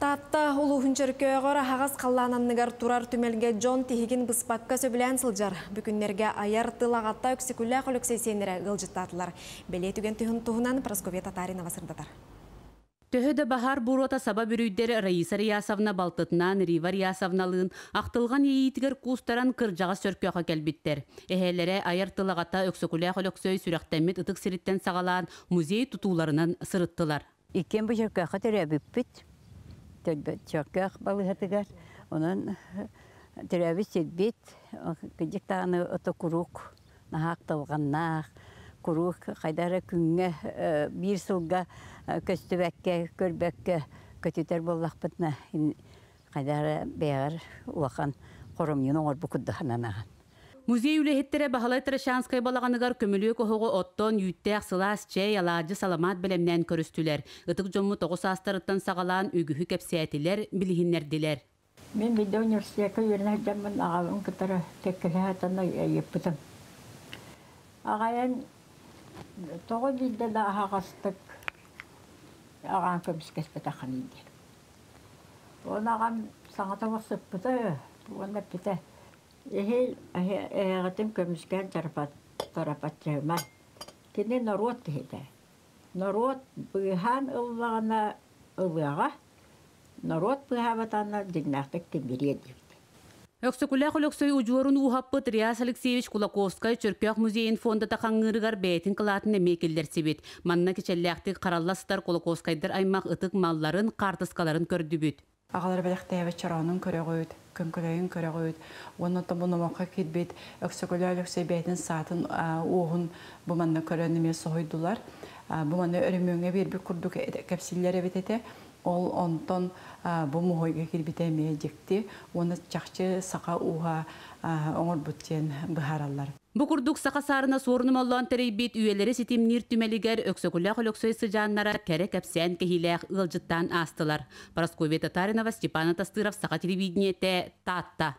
Таатта улууһун Чөркөөҕөр аһаҕас халлаан анныгар турар түмэлгэ дьон тиһигин быспакка сөбүлээн сылдьар. Бу күннэргэ айар тыл аҕата Өксөкүлээх Өлөксөй сиэннэрэ ыалдьыттаатылар. Бэлиэ түгэн түһүн туһунан Прасковья Татаринова сырдатар. Төһө да баһаар буруота саба бүрүйдэр Раиса Риясовна балтытынаан Рива Риясовналыын ахтылҕан иэйиитигэр куустаран кырдьаҕас Чөркөөххө кэлбиттэр. Эһээлэрэ айар тыл аҕата Өксөкүлээх Өлөксөй сүрэхтэммит ытык сириттэн саҕалаан музей тутууларынан сырыттылар. Иккиэн бу Чөркөөххө төрөөбүппүт. Чөркөөх балыыһатыгар. Онон төрөөбүт сирбит, кырдьык даҕаны ото куруук наһаа ахтылҕаннаах, куруук хайда эрэ күҥҥэ биир сылга көстүбэккэ, көрбөккө көтүтэр буоллахпытына, хайда эрэ бэйэҕэр улахан хоромньуну оҥорбут курдук сананаҕын. Музей үлэһиттэрэ Баһылай Таращанскай балаҕаныгар көмүлүөк оһоҕу оттон, үүттээх сылаас чэй, алаадьы, саламаат бэлэмнээн көрүстүлэр. Ытык дьоммут оҕо саастарыттан саҕалаан үгүһү кэпсээтилэр, билиһиннэрдилэр. Мин биирдэ университекка үөрэнэ сылдьаммын аҕабын кытары кэккэлэһэ сытан ыйыппытым. Аҕайан тоҕо биирдэ да аһаҕастык аҕаан көмүскэспэтэххиний диэн. Уонна аҕам саҥата сыппыта уонна эппитэ Эһэй эһэҕитин көмүскээн тарапаччыһыма. Кини норуот киһитэ. Норуот быыһаан ыллаҕына ылыаҕа, норуот быыһаабатаҕына дьиҥнээхтик тимириэ диэбит. Өксөкүлээх Өлөксөй удьуорун ууһаппыт Реас Алексеевич Кулаковскай Чөркөөх музейын фондата хаҥыырыгар бэйэтин кылаатын эмиэ киллэрсибит. Манна кичэллээхтик харалла сытар Кулаковскайдар аймах ытык малларын, хаартыскаларын көрдүбүт. Аҕалар бэлэхтээбит чороонун көрөҕүт, көҥкөлөйүн көрөҕүт уонна оттон бу номоххо киирбит Өксөкүлээх Өлөксөй бэйэтин саатын уоһун бу манна көрөн эмиэ соһуйдулар. Бу манна өрөмүөҥҥэ биэрбит курдук кэпсииллэр эбит этэ. Ол онтон бу муһуойга киирбитэ эмиэ дьикти уонна чахчы саха ууһа оҥорбут диэн быһаараллар. Бу курдук саха саарына суорун омоллоон тэрийбит үйэлэри ситимниир түмэлигэр Өксөкүлээх Өлөксөй сыдьааннара кэрэ кэпсээн кэһиилээх ыалдьыттаан аастылар. Парасковья Татаринова, Степан Атастыров, Саха телевидениетэ, Таатта.